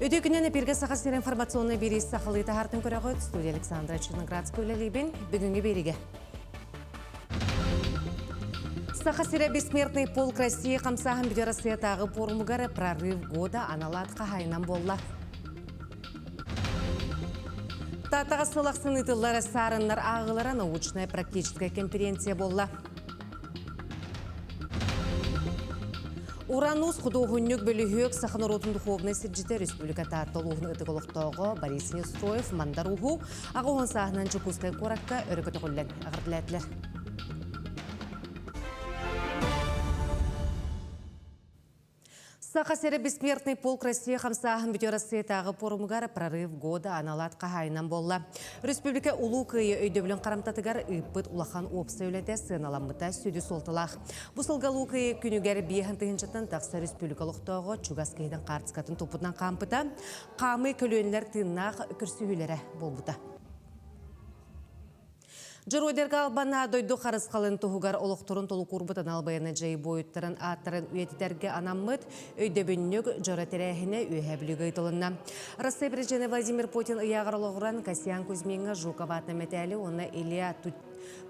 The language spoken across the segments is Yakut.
Үтүө күнүнэн эпиргэ Саха сирин информационнай биэрии сахалыы таһаартын көрөҕүт. Студия Александра Черноградская үлэлиибин. Бүгүҥҥү биэриигэ. Саха сирэ Бессмертный полк России хамсааһын бүтэр Россиятааҕы пуорумугар «Прорыв года» анал аат хаһаайынан буолла. Тааттаҕа сыл ахсын ыытыллар саарыннар ааҕыылара научная практическая конференция буолла. Уранус худуоһунньук бөлүһүөк саха норуотун духовнай сирдьитэ республика Таатта улууһун ытык олохтооҕо Борис Неустроев Мандар Ууһу 80 сааһынан Дьокуускай куоракка өрө көтөҕүллэн эҕэрдэлээтилэр. Саха сирэ Бессмертный полк Россия хамсааһын бүтүөр Россиятааҕы пуорумугар «Прорыв года» анал аат хаһаайынан буолла. Республика Улуу Кыайыы өйдөбүлүн харамтатыгар ыыппыт улахан уопсай үлэтэ сыаналаммыта сүдү суолталаах. Бу сылга Улуу Кыайыы күнүгэр биэһин тыһыынчаттан тахса республика олохтооҕо чугас киһитин хаартыскатын туппутунан хаампыта, хаамыы көлүөнэлэр тыыннаах көрсүһүүлэрэ буолбута. Дьоруойдарга албаннаа дойду харысхалын туһугар олохторун толук уурбут анал байыаннай дьайыы буойуттарын ааттарын үйэтитэргэ анаммыт өйдөбүнньүк дьоро тэрээһинэ Үөһээ Бүлүүгэ ыытылынна. Россия президенэ Владимир Путин ыйааҕар олоҕуран Касьян Кузьмиҥҥа Жуков аатынан мэтээли уонна Илья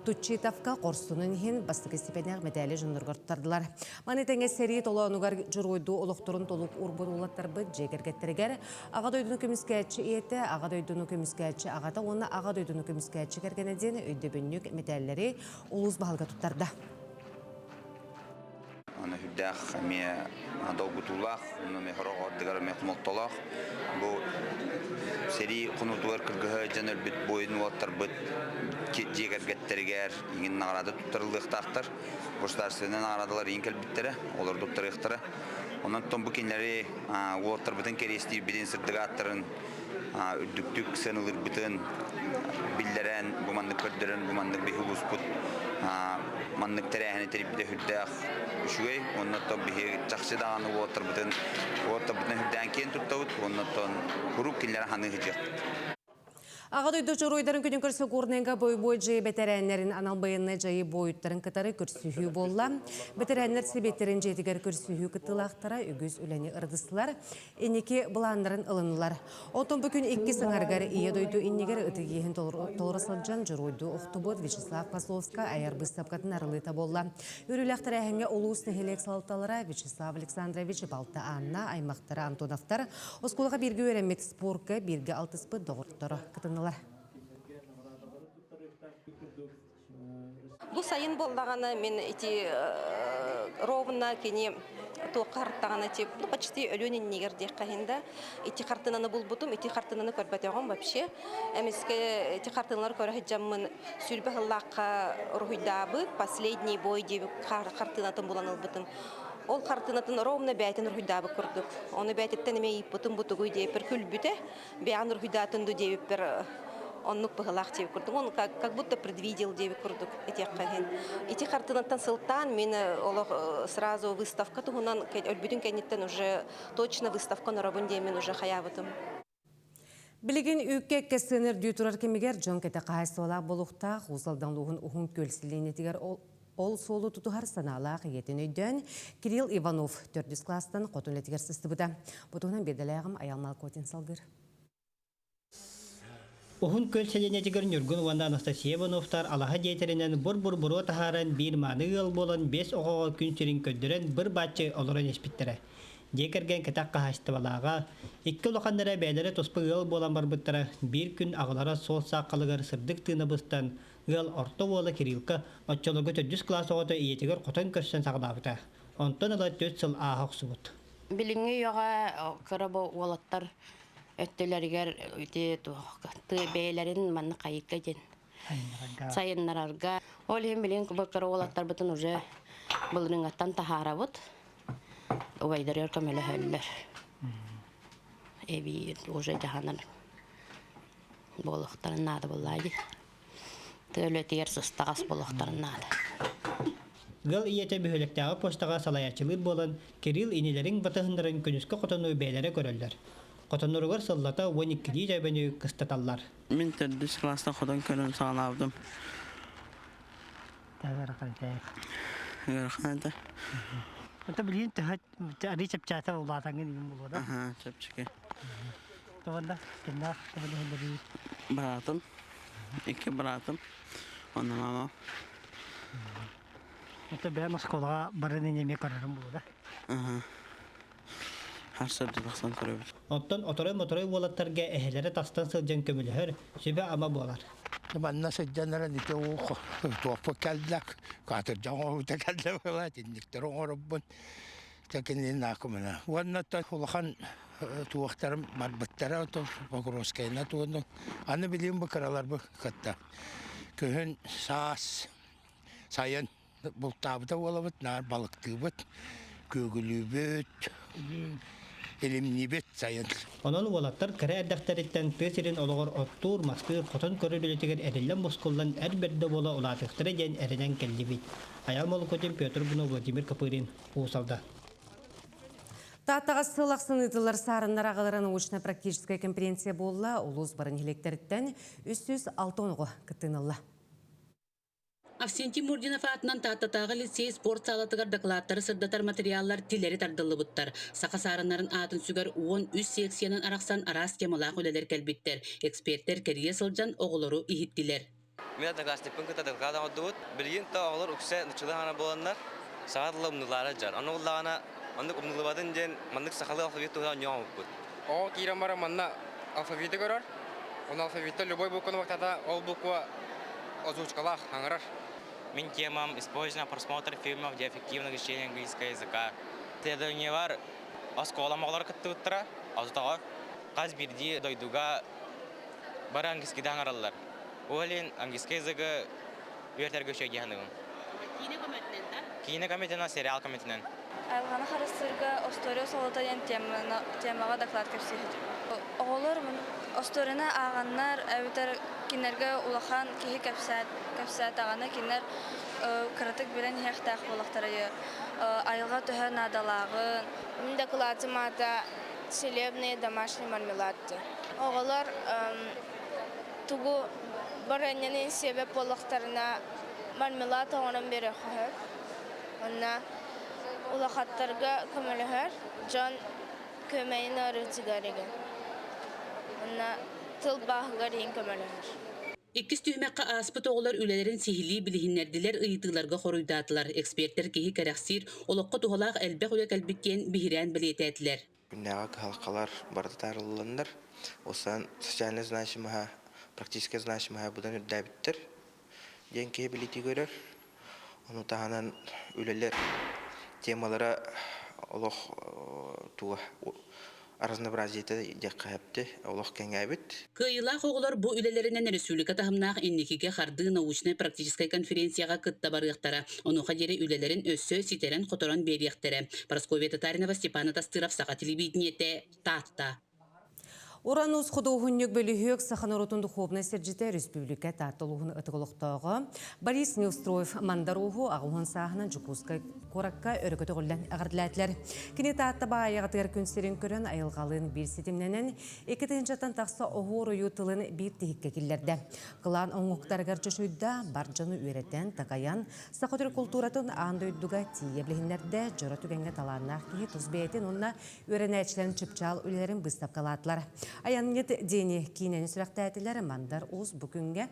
Тутчитовка хорсунун иһин бастакы степеннээх мэтээли дьонноругар туттардылар. Маны тэҥэ сэрии толоонугар дьоруойдуу олохторун толук уурбут уолаттарбыт дьиэ кэргэттэригэр Аҕа дойдуну көмүскээччи ийэтэ, Аҕа дойдуну көмүскээччи аҕата уонна Аҕа дойдуну көмүскээччи кэргэнэ диэн өйдөбүнньүк мэтээллэри улуус баһылыга туттарда. Аны үрдээх эмиэ долгутуулаах, онно эмиэ сорох ардыгар эмиэ хомолтолоох. Бу сэрии хонуутугар кыргыһа дьон өлбүт буойун уолаттарбыт дьиэ кэргэттэригэр иҥин наҕараада туттарыллыахтаахтар. Государственнай наҕараадалар иин кэлбиттэрэ, олор туттарыахтара. Онон бу кинилэри уолаттарбытын кэриэстиирбитин, сырдык ааттарын үрдүктүк сыаналыырбытын биллэрэн, бу маннык көрдөрөн, бу маннык биһи улууспут маннык тэрээһини тэрийбитэ сүрдээх үчүгэй. Уонна оттон биһи чахчы даҕаны уолаттарбытын уолаттарбытын сүрдээн киэн туттабыт. Уонна оттон куруук кинилэри ханыы сылдьыахпыт. Аҕа дойду дьоруойдарын күнүн көрсө Горнайга бойобуой дьайыы бэтэрээннэрин анал байыаннай дьайыы буойуттарын кытары көрсүһүү буолла. Бэтэрээннэр сэбиэттэрин дьиэтигэр көрсүһүү кыттыылаахтара үгүс үлэни ырытыстылар, инники былааннарын ылыннылар. Оттон бу күн иккис аҥарыгар Ийэ дойду иннигэр ытык иэһин толоро сылдьан дьоруойдуу охтубут Вячеслав Пословскай айар быыстапкатын арылыыта буолла. Үөрүүлээх тэрээһиҥҥэ улуус нэһилиэк салалталара Вячеслав Александрович, балта Анна, аймахтара Антоновтар оскуолаҕа бииргэ үөрэммит спорка бииргэ алтыспыт доҕотторо кытыннылар. Бу сайын буоллаҕына мин ити ровно кини туохха хартаҕына тип ну почти өлүөн иннигэр диэххэ иһин да ити хартыынаны булбутум ити хартыынаны көрбөтөҕүм вообще эмискэ ити хартыыналары көрө сылдьаммын сүүрбэ сыллаахха уруһуйдаабыт последний бой диэбит хартыынатын булан ылбытым Ол хартыынатын ровно бэйэтин уруһуйдаабыт курдук. Ону бэйэтиттэн эмиэ ыйыппытым бу тугуй диэбиппэр күлбүтэ. Бэйэҕин уруһуйдаатын дуу диэбиппэр оннук быһылаах диэбит курдук. Он как, как будто предвидел диэбит курдук этиэххэ иһин. Ити хартыынаттан сылтаан мин олох сразу выставка туһунан өлбүтүн кэнниттэн уже точно выставка оноробун диэммин уже хайаабытым. Билигин үүккэ эккэ сыана үрдүү турар кэмигэр дьон кэтэх хаһаайыстыбалаах буолуохтаах Уус Алдан улууһун Уһун Күөл сэлиэнньэтигэр ол суолу тутуһар санаалаах ийэтин өйдөөн Кирилл Иванов төрдүс кылаастан хотун үлэтигэр сыстыбыта. Бу туһунан биэрдэлээҕим Айал Малкотин салгыыр. Уһун Күөл сэлиэнньэтигэр Ньургун уонна Анастасия Ивановтар алаһа дьиэтэринэн бур-бур буруо таһааран биир мааны ыал буолан биэс оҕоҕо күн сирин көрдөрөн быр-бааччы олорон испиттэрэ. Дьиэ кэргэн кэтэх хаһаайыстыбалааҕа, икки улаханнара бэйэлэрэ туспа ыал буолан барбыттара. Биир күн аҕалара суол сааххалыгар сырдык тыына быстан, ыал орто уола Кириллка оччолорго төрдүс кылаас оҕото ийэтигэр хотон көрсөн саҕалаабыта. Онтон ыла түөрт сыл ааһа охсубут. Билиҥҥи үйэҕэ кыра бу уолаттар өттүлэригэр ити тыа бэйэлэрин манна хайыка диэн сайыннарарга. Ол иһин билигин кыра уолаттарбытын уже былырыыҥҥаттан таһаарабыт. Убайдарыгар көмөлөһөллөр. Эбии уже дьаһанар буолуохтарын наада буоллаа дии. Тыа үлэтигэр сыстаҕас буолуохтарын наада. Ыал ийэтэ бөһүөлэктээҕи почтаҕа салайааччылыыр буолан, Кирилл инилэрин батыһыннарын күнүскү хотону бэйэлэрэ көрөллөр. Хотонноругар сыллата 12-лии дьэбэни кыстаталлар. Мин төрдүс кылаастан хотон көрөн саҕалаабытым. Ыарахан этэ. Онто билигин төһө арыы чэпчээтэ улаатаҥҥын иҥин буолуо да? Аха, чэпчэки. Туганда кимнээх көмөлөһөллөрүй? Быраатым, икки быраатым, уонна мамам. Это бэйэм оскуолаҕа барын эмиэ көрөрүм буолуо да? Аха. Харсырды тахсан көрөбүт. Оттон оторой-моторой уолаттарга эһэлэрэ тастан сылдьан көмөлөһөр, сүбэ-ама буолар. Манна сылдьан эрэн ити туохпут кэллэ, каатырдьах оҥоһуута кэллэ буолла, итинниктэри оҥоробун. Кинини наакымына. Уонна улахан туохтарым барбыттара, Покровскайна туонну. Аны билигин бу кыраларбы кытта. Күһүн, саас, сайын Бултаабыта буолабыт, наар балыктыыбыт, күөгүлүүбүт, илимниибит сайын. Онон уолаттар кыра эрдэхтэриттэн тыа сирин олоҕор оттуур, мастыыр, хотон көрөр үлэтигэр эриллэн-мускуллан эр бэрдэ буола улаатыахтара диэн эрэнэн кэллибит. Айаал Молокутин, Петр Гунов, Владимир Копырин, Уус Алдан. Тааттаҕа сыл ахсын ыытыллар саарыннар аҕалара научно-практическай конференция буолла. Улуус бары нэһилиэктэриттэн 306 оҕо кыттыыны ылла. Авсентий Мурдинов аатынан Тааттатааҕы лицей спорт саалатыгар дакылааттары сырдатар материаллар тилэри тардыллыбыттар. Саха саарыннарын аатын сүгэр 13 секциянан арахсан араас темалаах үлэлэр кэлбиттэр. Экспертэр кэрийэ сылдьан оҕолору иһиттилэр. Мин одноклассникпын кытта доклад оҥордубут. Билигин то оҕолор үксэ нуччалыы хаана буоланнар, саха тыла умнулаара дьар. Ону буллаҕына, оннук умнуллубатын диэн маннык сахалыы алфавит туһунан оонньуу оҥорбуппут. Оҕо киирэн баран манна алфавиты көрөр. Оны алфавитта любой букваны бактата, ол буква озвучкалаах хаҥырар. Мин темам использование просмотр фильмов для эффективного изучения английского языка. Исследованиелар оскуолам оҕолоро кыттыбыттара. Отутаҕа хас биирдии дойдуга бары английскийда хаҥыраллар. Ол иһин английский языгы үөрэтэргэ үчүгэй дии саныыбын. Киинэ көмөтүнэн да? Киинэ көмөтүнэн, сериал көмөтүнэн. Айылҕаны харыстыырга остуоруйа солото диэн темаҕа доклад кэпсиэхтим. Оҕолор остуоруйаны ааҕаннар эбэтэр кинилэргэ улахан киһи кэпсээтэҕинэ кинилэр кыратык билэн иһиэхтээх буоллахтара айылҕа төһө наадалааҕын. Мин дакылаатым аата «Целебные домашние мармеладки». Оҕолор тугу барыанньаны сиэбэт буоллахтарына мармелад оҥорон биэриэххэ сөп. Уонна улахаттарга көмөлөһөр, дьон күөмэйин ыарыытыгар игин. Уонна тыл бааһыгар иһин көмөлөһөр. Иккис түһүмэххэ ааспыт оҕолор үлэлэрин сиһилии билиһиннэрдилэр, ыйытыыларга хоруйдаатылар. Экспертэр киһи кэрэхсиир, олоххо туһалаах элбэх үлэ кэлбит диэн биһирээн бэлиэтээтилэр. Күннээҕи кыһалҕалар барыта таарылланнар, осаан социальная значимоһа, практическая значимоһа быдан үрдээбиттэр диэн киһи билиитии көрөр. Ону таһынан үлэлэр темалара олох туга разнообразиета диэххэ сөптө, олох кэҥээбит. Кыайыылаах оҕолор бу үлэлэринэн республика таһымнаах инникигэ хардыы научнай-практическай конференцияҕа кытта барыахтара. Онуоха диэри үлэлэрин өссө ситэрэн-хоторон биэриэхтэрэ. Парасковья Татаринова, Степан Атастыров, Саха телевидениетэ, Таатта. Уран уус худуоһунньук бөлүһүөк саха норуотун духовнай сирдьитэ республика Таатта улууһун ытык олохтооҕо Борис Неустроев Мандар ууһу аҕыһын сааһынан Дьокуускай куоракка өрө көтөҕүллэн эҕэрдэлээтилэр. Кини Таатта баайаҕатыгар күн сирин көрөн айылҕалыын биир ситимнэнэн 2 тыһыынчаттан тахса оһуор ойуу тылын биир тиһиккэ киллэрдэ. Кылаан оҥоһуктарыгар чочуйда, бар дьону үөрэтэн, такайан, саха төрүт култууратын аан дойдуга тиийэ билиһиннэрдэ, дьоро түгэҥҥэ талааннаах киһи тус бэйэтин уонна Үөрэнээччилэрин чыпчаал үлэлэрин быыстапкалаатылар. Айанньыт диэни киинэни сүрэхтээтилэр. Мандар Уус бу күҥҥэ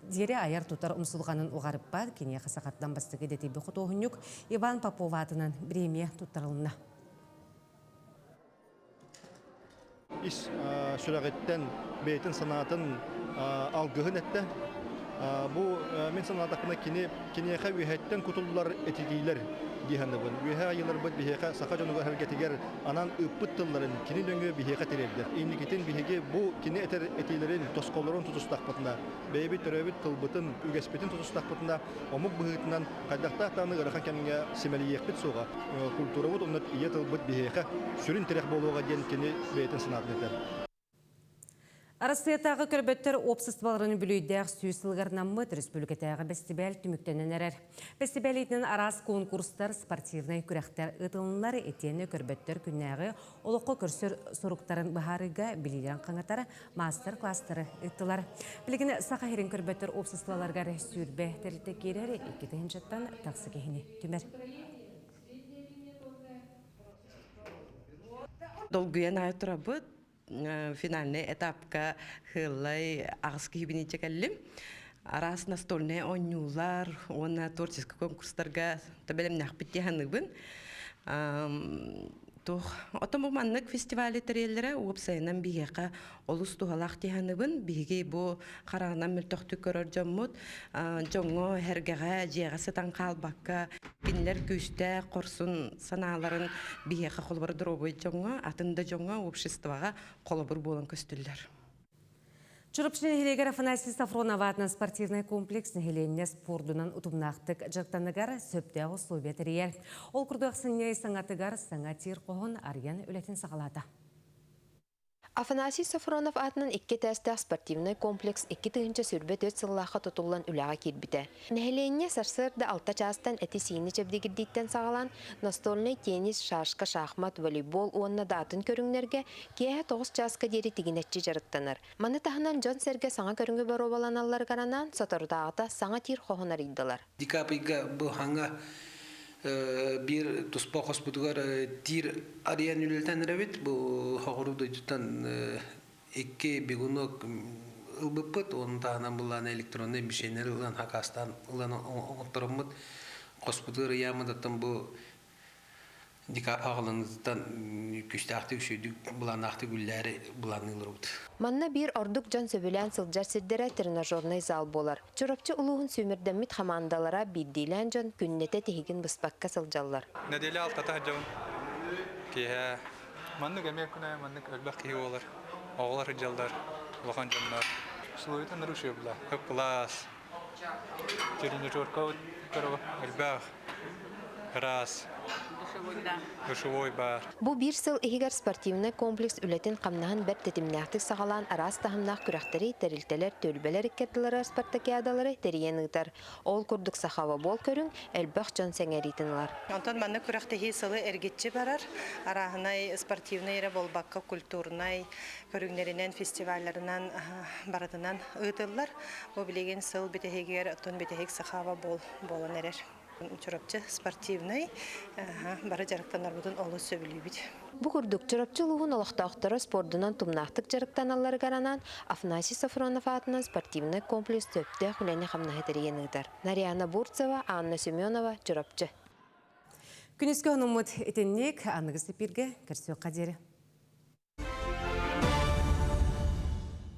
диэри айар-тутар умсулҕанын уҕарыппат, киниэхэ сахаттан бастакы идэтийбит худуоһунньук Иван Попов аатынан бириэмийэ туттарылынна. Ис сүрэҕиттэн бэйэтин санаатын алгыһын эттэ. Бу мин санаатахпына кини киниэхэ үөһэттэн кутуллар этитиилэр дии саныыбын. Үөһээ айыыларбыт биһиэхэ саха дьонугар эргэтигэр анаан ыыппыт тылларын кини нөҥүө биһиэхэ тириэрдэр. Инникитин биһиги бу кини этэр этиилэрин, тосхоллорун тутустахпытына, бэйэбит төрөөбүт тылбытын, үгэспитин тутустахпытына, омук быһыытынан хайдахтаах даҕаны ыарахан кэмҥэ симэлийиэхпит суоҕа. Культурабыт уонна ийэ тылбыт биһиэхэ сүрүн тирэх буолуоҕа диэн кини бэйэтин санаатын этэр. Арассыыйатааҕы көрбөттөр уопсастыбаларын үбүлүөйдээх сүүс сылыгар наммыт республикатааҕы бэстибээл түмүктэнэн эрэр. Бэстибээл иитинэн араас конкурстар, спортивнай күрэхтэр ыытылыннар, итиэннэ көрбөттөр күннээҕи олоххо көрсөр соруктарын быһаарыыга билиилэрин хаҥатар маастар-класстары ыыттылар. Билигин Саха сирин көрбөттөр уопсастыбаларыгар 20 тэрилтэ киирэр 2 тыһыынчаттан тахса киһини түмэр. Долгуйан аайы турабыт. Финальный этапка хыллай аҕыс киһибин илдьэ кэллим. Араас настольнай оонньуулар уонна творческий конкурстарга бэлэмнээхпит дии саныыбын. Туох отон бу маннык фестивали тэрийэллэрэ уопсайынан биһиэхэ олус туһалаах дии саныыбын. Биһиги бу хараҕынан мөлтөхтүк көрөр дьоммут дьоҥҥо эргэҕэ дьиэҕэ сытан хаалбакка кинилэр күүстээх хорсун санааларын биһиэхэ холобур доруобуй дьоҥҥо атын да дьоҥҥо обществоҕа холобур буолан көстөллөр. Чурапчы нэһилиэгэр Афанасий Сафронов аатынан спортивнай комплекс нэһилиэнньэ спордунан утумнаахтык дьарыктаныгар сөптөөх условия тэрийэр. Ол курдук ахсынньы саҥатыгар саҥа тир хоһун арыйан үлэтин саҕалаата. Афанасий Софронов аатынан икки этээстээх спортивнай комплекс 2024 сыллаахха тутуллан үлэҕэ киирбитэ. Нэһилиэнньэ сарсыарда алта чаастан эти-сиини чэбдигирдииттэн саҕалаан настольнай теннис, шашка, шахмат, волейбол уонна да атын көрүҥнэргэ киэһэ тоҕус чааска диэри тигинэччи дьарыктанар. Маны таһынан дьон-сэргэ саҥа көрүҥү боруобаланалларыгар анаан соторутааҕыта саҥа тиир хоһун арыйдылар. Декабрьга бу хаҥа биир туспа хоспутугар тиир арыйан үлэлэтэн эрэбит. Бу хоҕуруу дойдуттан икки бегунок ылбыппыт. Оны таһынан буллаан электронный мишеннери ылан хакастаан ылан оҥоттороммут. Хоспутугар ыйааммытыттан бу декабрь аҕаланыытыттан күүстээхтик, үчүгэйдик былааннаахтык үллээри былаанныылларбыт. Манна биир ордук дьон сөбүлээн сылдьар сирдэрэ тренажернай зал буолар. Чурапчы улууһун сүүмэрдэммит хамаандалара биирдиилээн дьон күннэтэ тиһигин быспакка сылдьаллар. Нэдиэлэ алтата сылдьабын. Киэһэ маннык эмиэ күн аайы маннык элбэх киһи буолар. Оҕолор сылдьаллар, улахан дьоннор. Условията нарушие была. Кылаас, Тренажерка элбэх ыраас душевой бар. Бу биир сыл иһигэр спортивнай комплекс үлэтин-хамнаһын бэрт тэтимнээхтик саҕалаан араас таһымнаах күрэхтэри, тэрилтэлэр, түөлбэлэр иккардыларыгар спартакиадалары тэрийэн ыытар. Ол курдук сахалобол көрүҥ элбэх дьон сэҥээриитин ылар. Онтон маннык күрэхтэһии сылы эргиччи барар. Арааһынай спортивнай эрэ буолбакка культурнай көрүҥнэринэн, фестивалларынан барытынан ыытыллар. Бу билигин сыл бүтэһигэр оттон бүтэһик сахаба бол буолан эрэр. Чурапчы спортивнай бары дьарыктанарбытын олус сөбүлүүбүт. Бу курдук Чурапчы улууһун олохтоохторо спордунан тумнаахтык дьарыктаналларыгар анаан Афанасий Софронов аатынан спортивнай комплекс сөптөөх үлэни-хамнаһы тэрийэн ыытар. Нарьяна Бурцева, Анна Семенова, Чурапчы. Күнүскү онуммут итинник аныгы сипиргэ көрсүөххэ диэри.